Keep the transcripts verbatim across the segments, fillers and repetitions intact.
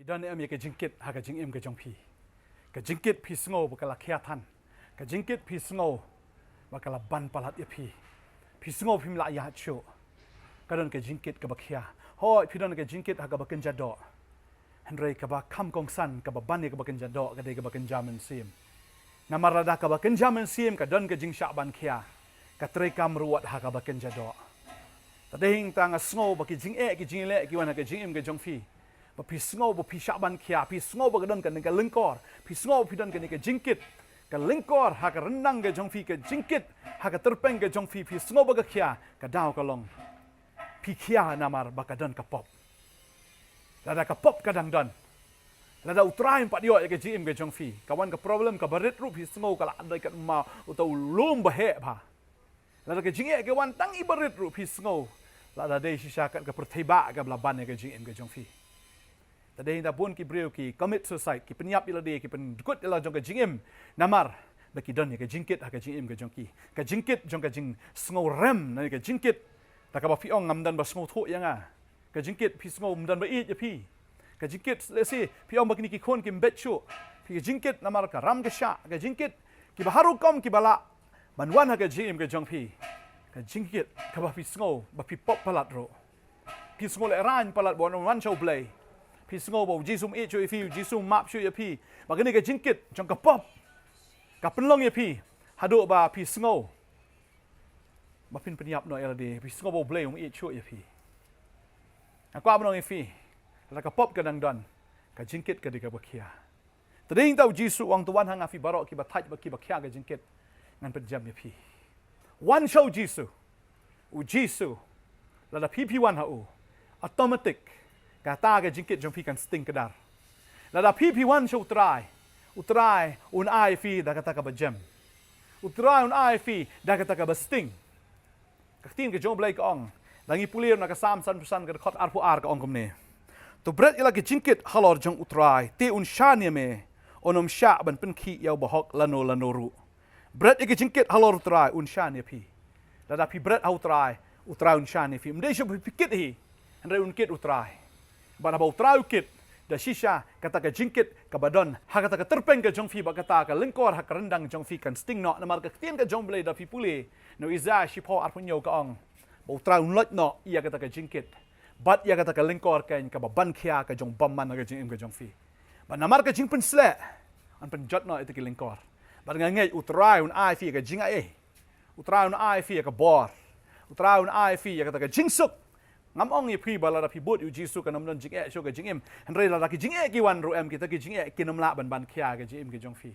Don em ïa ka jingkit ha ka jingim ka jong phi? Ka jingkit phi sngew ba ka la khia than. Ka jingkit phi sngew ba ka la ban palat ïa phi. Phi sngew phim lah ïaid shuh. Ka don ka jingkit kaba khia. Hooid, phi don ka jingkit ha kaba kynja doh. Hynrei kaba kham kongsan, kaba ban ïa kaba kynja doh, ka dei kaba kynja mynsiem. Namar lada kaba kynja mynsiem ka don ka jingshah ban khia, ka treikam ruh wat ha kaba kynja doh. Te dei hangta nga sngew ba ki jingeh, ki jingeh ki wan ha ka jingim ka jong phi. Ba phi sngew ba phi shah ban khia, phi sngew ba ka don kane ka lyngkor, phi sngew ba phi don kane ka jingkit. Ka lyngkor ha ka ryndang ka jong phi, ka jingkit ha ka tyrpeng ka jong phi, phi sngew ba ka khia, ka daw ka long phi khia namar ba ka don ka pop. Lada ka pop ka dang don, lada U Trai um pat ïoh ïa ka jingim ka jong phi, ka wan ka problem kaba rit ruh phi sngew ka la dei katba uta u lum ba heh bha. Lada ka jingeh ka wan tang iba rit ruh phi sngew la da dei shisha kat ka pyrthei ba kaba la ban ïa ka jingim ka jong phi. Te dei hangta bun ki briew ki commit suicide, ki pynïap ïa lade, ki pyndkut ïa la jong ka jingim. Namar ba ki don ïa ka jingkit ha ka jingim ka jong ki. Ka jingkit jong ka jingsngew rem, na ka jingkit da kaba phi ong ngam don ba sngewthuh ïa nga. Ka jingkit phi sngew ym don ba ïeit ïa phi. Ka jingkit lehse phi ong ba kine ki khun kim beit shuh. Phi ka jingkit namar ka ram ka shah, ka jingkit kiba harukom kiba lah ban wan ha ka jingim ka jong phi. Ka jingkit kaba phi sngew ba phi pop palat ruh. Phi sngew lehraiñ palat ba wan sha U Blei. Phi sngew ba U Jisu um ïeit shuh ïa phi, U Jisu um map shuh ïa phi. Ba kane ka jingkit jong ka pop ka pynlong ïa phi haduh ba phi sngew ba phin pynïap noh ïa lade, phi sngew ba U Blei um ïeit shuh ïa phi. Nga kwah ban ong ïa phi, lada ka pop ka dang don, ka jingkit ka dei kaba khia. Te dei hangta U Jisu u ong, to wan ha nga phi baroh kiba thait bad kiba khia ka jingkit, ngan pynjem ïa phi. Wan sha U Jisu. U Jisu, lada phi phi wan ha u, automatic kata ka jingkit jong phi kan sting kdar. Lada phi phi wan sha U Trai, U Trai un ai phi da kata kaba jem. U Trai un ai phi da kata kaba sting. Ka ktien ka jong U Blei ka ong, da ngi pule na ka Salm sanphew san ka dkhot arphew ar ka ong kumne: To bret ïa la ka jingkit halor jong U Trai, te un shaniah me, un ym shah ban pynkhih ïa u bahok lano lano ruh. Bret ïa ka jingkit halor U Trai, un shaniah phi. Lada phi bret ha U Trai, U Trai un shaniah phi. Ym dei shuh ba phi kit hi, hynrei un kit U Trai. Bad haba U Trai u kit, da shisha kata ka jingkit kaba don ha kata ka tyrpeng ka jong phi bad kata ka lyngkor ha ka ryndang jong phi kan sting noh, namar ka ktien ka jong U Blei da phi pule na u Isaïah shiphew arphew hynñiew ka ong ba U Trai un loit noh ïa kata ka jingkit bad ïa kata ka lyngkor keiñ kaba ban khia ka jong bymman ha ka jingim ka jong phi. Bad namar ka jingpynsleh, yn pynjot noh ïa kata ka lyngkor. Bad nga ngeit U Trai un ai phi ïa ka jingai. U Trai un ai phi ïa ka bor. U Trai un ai phi ïa kata ka jingsuk. Ngam ong ïa phi ba lada phi bud ïa U Jisu kan ym don jingeh shuh ka jingim. Hynrei lada ki jingeh ki wan ruh em, kita ki jingeh kin ym lah ban ban khia ka jingim ka jong phi.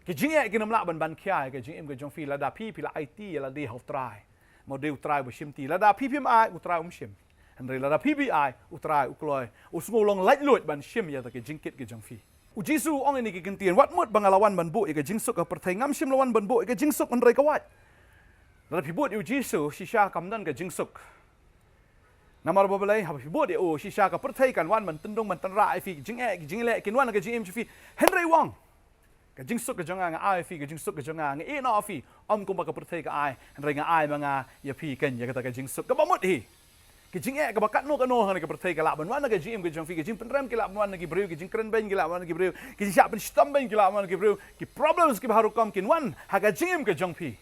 Ki jingeh kin ym lah ban ban khia ka jingim ka jong phi lada phi phi la aiti ïa lade ha U Trai. Mo dei U Trai ba shim ti. Lada phi phim ai, U Trai um shim. Hynrei lada phi phi ai, U Trai u kloi, u sngew long laitluid ban shim ïa kata ka jingkit ka jong phi. U Jisu u ong ïa kine ki ktien, wat mut ba nga la wan ban buh ïa ka jingsuk ha pyrthei, ngam shym la wan ban buh ïa ka jingsuk, hynrei ka wait. Lada phi bud ïa U Jisu, shisha kam don ka jingsuk. Namar balei? Haba phi bud ïa u, shisha ka pyrthei kan wan ban tyndung ban tynrah ïa phi, jingeh, jingleh kin wan ha ka jingim jong phi. Hynrei u ong, ka jingsuk ka jong nga nga ai ïa phi, ka jingsuk ka jong nga nga ïehnoh ïa phi. Ym kumba ka pyrthei ka ai, hynrei nga ai ma nga ïa phi keiñ ïa kata ka jingsuk kaba mut hi. Ka jingeh kaba katno katno hangne ha ka pyrthei ka lah ban wan ha ka jingim ka jong phi, ka jingpynrem ki lah ban wan na ki briew, ki jingkren beiñ ki lah ban wan na ki briew, ki jingshah pynshitom beiñ ki lah ban wan na ki briew, ki problems kiba ha rukom kin wan ha ka jingim ka jong phi.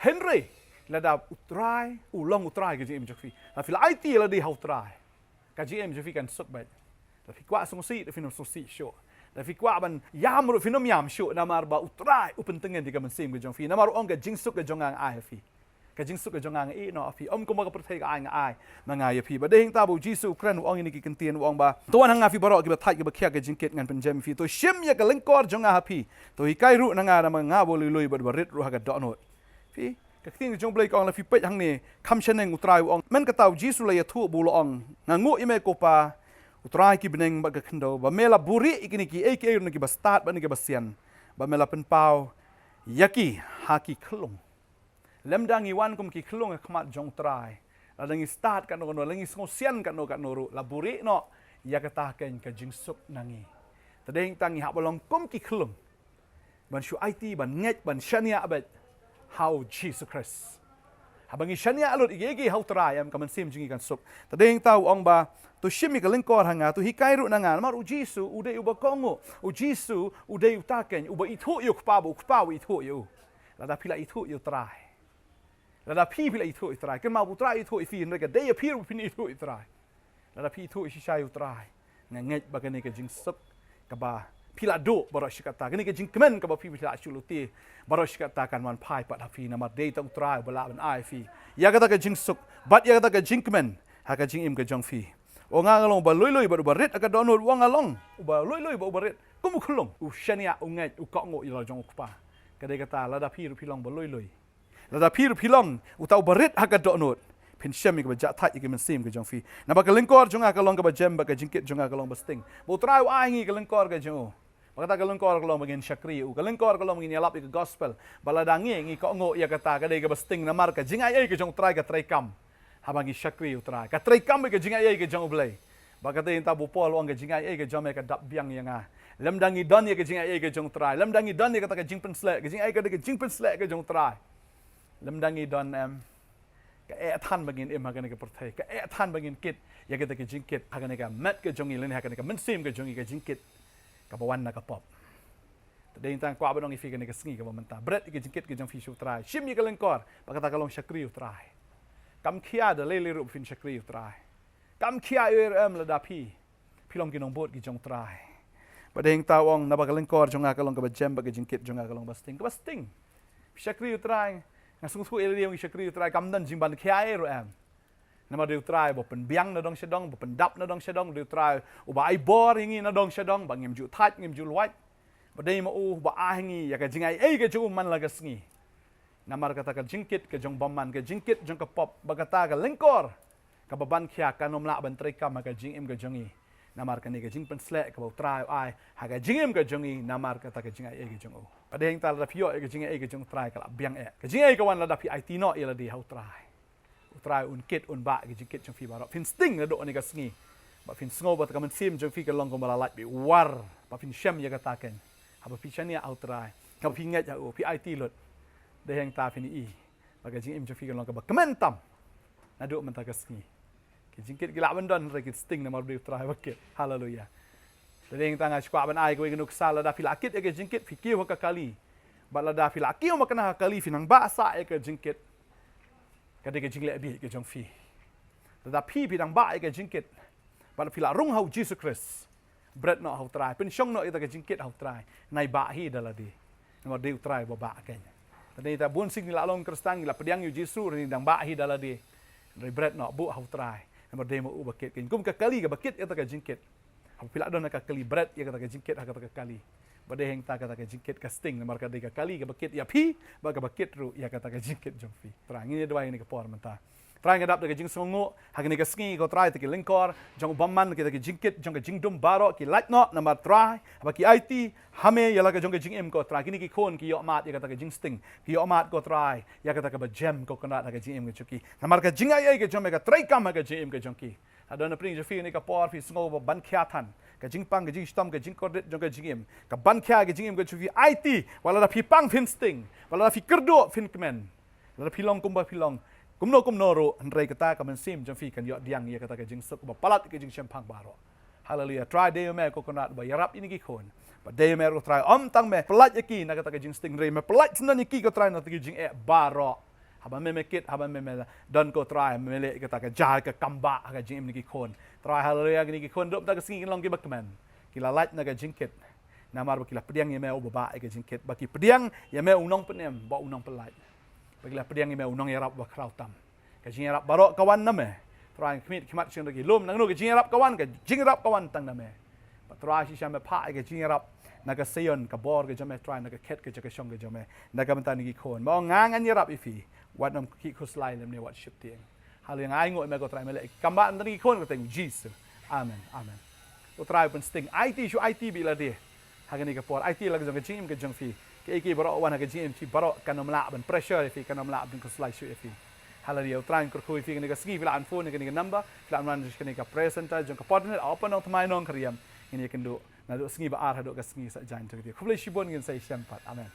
Hynrei lada U Trai u long U Trai ka jingim jong phi, lada phi la aiti ïa lade ha U Trai, ka jingim jong phi kan suk beit. Lada phi kwah sngewsih, lada phin ym sngewsih shuh. Lada phi kwah ban ïam ruh phin ym ïam shuh, namar ba U Trai u pyntngen ïa ka mynsiem ka jong phi. Namar u ong, ka jingsuk ka jong nga nga ai ha phi. Ka jingsuk ka jong nga nga ïehnoh ha phi. Ym kumba ka pyrthei ka ai, nga ai ma nga ïa phi. Bad dei hangta ba U Jisu u kren, u ong ïa kine ki ktien, u ong ba, to wan ha nga phi baroh kiba thait kiba khia ka jingkit, ngan pynjem ïa phi. To shim ïa ka lyngkor jong nga ha phi. To hikai ruh na nga, namar nga ba lui lui bad ba rit ruh ha ka dohnud. Phi, ka ktien ka jong U Blei ka ong, lada phi peit hangne, kham shaneng U Trai u ong. Mynta kata U Jisu u la ïathuh bad u la ong, nga nguh ïa me ko Pa, U Trai ki bneng bad ka khyndew, ba me la buhrieh ïa kine kiei kiei ruh na kiba stad bad na kiba sian, ba me la pynpaw ïa ki ha ki khyllung. Lymda ngi wan kum ki khyllung ha khmat jong U Trai, lada ngi stad katno katno, lada ngi sngewsian katno katno ruh, la buhrieh noh ïa kata keiñ ka jingsuk na ngi. Te dei hangta ngi hap ban long kum ki khyllung ban shu aiti, ban ngeit, ban shaniah beit ha U Jisu Khrist. Haba ngi shaniah lut ïa kiei kiei ha U Trai, em, ka mynsiem jong ngi kan suk. Te dei hangta u ong ba, To shim ïa ka lyngkor ha nga, to hikai ruh na nga, namar u Jisu u dei uba kohnguh, u Jisu u dei uta kein uba ithuh ïa u Kpa, ba u Kpa u ithuh ïa u. Lada phi la ithuh ïa u Trai, lada phi, phi la ithuh ïa u Trai, kynmaw ba u Trai u ithuh ïa phi, hynrei ka dei ïa phi ruh ba phin ithuh ïa u Trai. Lada phi ithuh shisha ïa u Trai, nga ngeit ba kane ka jingsuk kaba phi la duh baroh shi katta, kane ka jingkmen kaba phi, phi la shu lute baroh shi katta, kan wan phai pat ha phi, namar dei tang u Trai uba lah ban ai phi ïa kata ka jingsuk bad ïa kata ka jingkmen ha ka jingim ka jong phi. U ong nga long uba lui lui bad uba rit ha ka dohnud, u ong nga long uba lui lui bad uba rit kum u khyllung, u shaniah, u ngeit, u kohnguh ïa la jong u Kpa. Ka dei kata, lada phi ruh phi long ba lui lui, lada phi ruh phi long uta uba rit ha ka dohnud, phin shem ïa kaba jah thait ïa ka mynsiem ka jong phi. Naba ka lyngkor jong nga ka long kaba jem, ba ka jingkit jong nga ka long ba sting. Ba u Trai u ai ngi ka lyngkor ka jong u. Ba kata ka lyngkor ka long ba ngin shakri ïa u. Ka lyngkor ka long ba ngin ïalap ïa ka gospel. Ba lada ngi, ngi kohnguh ïa kata, ka dei kaba sting, namar ka jingaiei ka jong u Trai ka treikam haba ngi shakri ïa u Trai. Ka treikam ïa ka jingaiei ka jong u Blei. Ba kata ïa kata ba u Paul u ong ka jingaiei ka jong me ka dap biang ïa nga. Lymda ngi don ïa ka jingaiei ka jong u Trai, lymda ngi don ïa kata ka jingpynsleh, ka jingaiei ka dei ka jingpynsleh ka jong u Trai. Lymda ngi don, em, ka eh than ba ngin im ha kane ka pyrthei, ka eh than ba ngin kit ïa kata ka jingkit ha kane ka met ka jong ngi lane ha kane ka mynsiem ka jong ngi, ka jingkit kaba wan na ka pop. Te dei tang kwah ban ong ïa phi kane ka sngi kaba mynta, bret ïa ka jingkit ka jong phi sha u Trai, shim ïa ka lyngkor, ba kata ka long shakri u Trai. Kam khia da lei lei ruh ba phin shakri u Trai. Kam khia ïa u, em, lada phi, phi long ki nongbud ki jong u Trai. Ba dei hangta u ong, naba ka lyngkor jong nga ka long kaba jem, ba ka jingkit jong nga ka long ba sting, kaba sting. Phi shakri u Trai. Nga sngewthuh ïa lade, ïa u shakri u Trai kam don jingban khia ei ruh, em. Namar dei u Trai uba pynbiang na dong sha dong, uba pyndap na dong sha dong, dei u Trai uba ai bor ïa ngi na dong sha dong, ba ngim ju thait, ngim ju luwait. Ba dei ma u uba ai ngi ïa ka jingaiei ka jong u man la ka sngi. Namar kata ka jingkit ka jong bymman, ka jingkit jong ka pop, ba kata ka lyngkor kaba ban khia kan ym lah ban treikam ha ka jingim ka jong ngi. Namar kane ka jingpynsleh kaba u Trai u ai ha ka jingim ka jong ngi, namar kata ka jingaiei ka jong u. Ba dei hangta lada phi ïoh ïa ka jingaiei ka jong u Trai, ka la biang eh. Ka jingaiei ka wan lada phi aiti noh ïa lade ha u Trai. U Trai un kit, un bah ïa ka jingkit jong phi baroh. Phin sting naduh kane ka sngi. Ba phin sngew ba ka mynsiem jong phi ka long kumba la lait beit war. Ba phin shem ïa kata kein. Haba phi shaniah ha u Trai, haba phi ngeit ha u, phi aiti lut, dei hangta phin ïohi ba ka jingim jong phi ka long kaba kmen tam naduh mynta ka sngi. Ki jingkit ki lah ban don, hynrei ki sting namar ba dei u Trai uba kit. Haleluia. Te dei hangta nga sngewkwah ban ai kawei ka nuksa, lada phi la kit ïa ka jingkit, phi kiew ha ka kali. Bad lada phi la kiew makna ha ka kali, phi nang bah sah ïa ka jingkit, ka dei ka jingleh bieit ka jong phi. Lada phi, phi nang bah ïa ka jingkit, bad phi la rung ha u Jisu Khrist, bret noh ha u Trai, pynshong noh ïa kata ka jingkit ha u Trai, nai bah hi da lade. Namar dei u Trai uba bah kein. Te dei ta bun sien ngi la long Khristan, ngi la pdiang ïa u Jisu, hynrei ngi dang bah hi da lade. Hynrei bret noh, buh ha u Trai. Namar dei ma u uba kit kein. Kum ka kali kaba kit ïa kata ka jingkit. Haba phi la don ha ka kali, bret ïa kata ka jingkit ha kata ka kali. Ba dei hangta kata ka jingkit ka sting, namar ka dei ka kali kaba kit ïa phi, bad kaba kit ruh ïa kata ka jingkit jong phi. Trai, ngin ïa duwai ha kane ka por mynta. Trai, nga dap da ka jingsngewnguh ha kane ka sngi, ko Trai, ïa kita ki lyngkor jong u bymman, kita ki jingkit jong ka jingdum baroh ki lait noh, namar Trai, haba ki aiti ha me ïa la ka jong ka jingim, ko Trai, kine ki khun ki ïohmad ïa kata ka jingsting, ki ïohmad, ko Trai, ïa kata kaba jem, ko Kynrad, ha ka jingim ka jong ki. Namar ka jingaiei ka jong me ka treikam ha ka jingim ka jong ki. Nga don napdeng jong phi ha kane ka por, phi sngew ba ban khia than ka jingpang, ka jingshitom, ka jingkordit jong ka jingim, ka ban khia ka jingim ka jong phi. Aiti, wat lada phi pang phin sting, wat lada phi kyrduh phin kmen, lada phi long kumba phi long, kumno kumno ruh, hynrei kata ka mynsiem jong phi kan ïoh pdiang ïa kata ka jingsuk ba palat ka jingshemphang baroh. Haleluia. Trai, dei ma me, ko Kynrad, ba ïarap ïa kine ki khun. Ba dei ma me ruh, Trai, ym tang me pyllait ïa ki na kata ka jingsting, hynrei me pyllait syndon ïa ki, ko Trai, na kata ka jingeh baroh. Haba me, me kit, haba me, me don, ko Trai, me leh ïa kata ka jia ka kam bah ha ka jingim jong ki khun. Trai, haleluia, kine ki khun, naduh mynta ka sngi kin long kiba kmen. Ki la lait na ka jingkit. Namar ba ki la pdiang ïa me uba bah ïa ka jingkit. Ba ki pdiang ïa me u nongpynim bad u nongpyllait. Ba ki la pdiang ïa me u nongïarap uba khraw tam. Ka jingïarap baroh ka wan na me. Trai, khmih khmat sha ki lum, nangno ka jingïarap ka wan, ka jingïarap ka wan tang na me. Bad Trai, shisha me phah ïa ka jingïarap na ka Sion, ka bor ka jong me, Trai, na ka khet ka jong ka shong ka jong me, na ka bynta kine ki khun. Mo, nga ngan ïarap ïa phi, wat nym ki khuslai lymne wat sheptieng. Haleluia, nga ainguh ïa me, ko Trai, me leh ïa ki kam bah na kine ki khun, ha ka kyrteng u Jisu. Amen, amen. Ko Trai, pynsting, aiti shuh, aiti beit ïa lade ha kane ka por, aiti ïa la ka jong ka jingim ka jong phi. Kiei kiei baroh wan ha ka jingim phi baroh, kan nym lah ban pressure ïa phi, kan nym lah ban khuslai shuh ïa phi. Haleluia. U Trai un kyrkhu ïa phi ha kane ka sngi, phi lah ban phone ha kane ka number, phi lah ban wan ha kane ka prayer center jong ka Podnet, Upper Nongthymmai, Nongkrem. Ngin ïakynduh naduh sngi ba ar haduh ka sngi saitjaiñ jong ka sngi. Khublei shibun, ngin sa ïashem pat. Amen.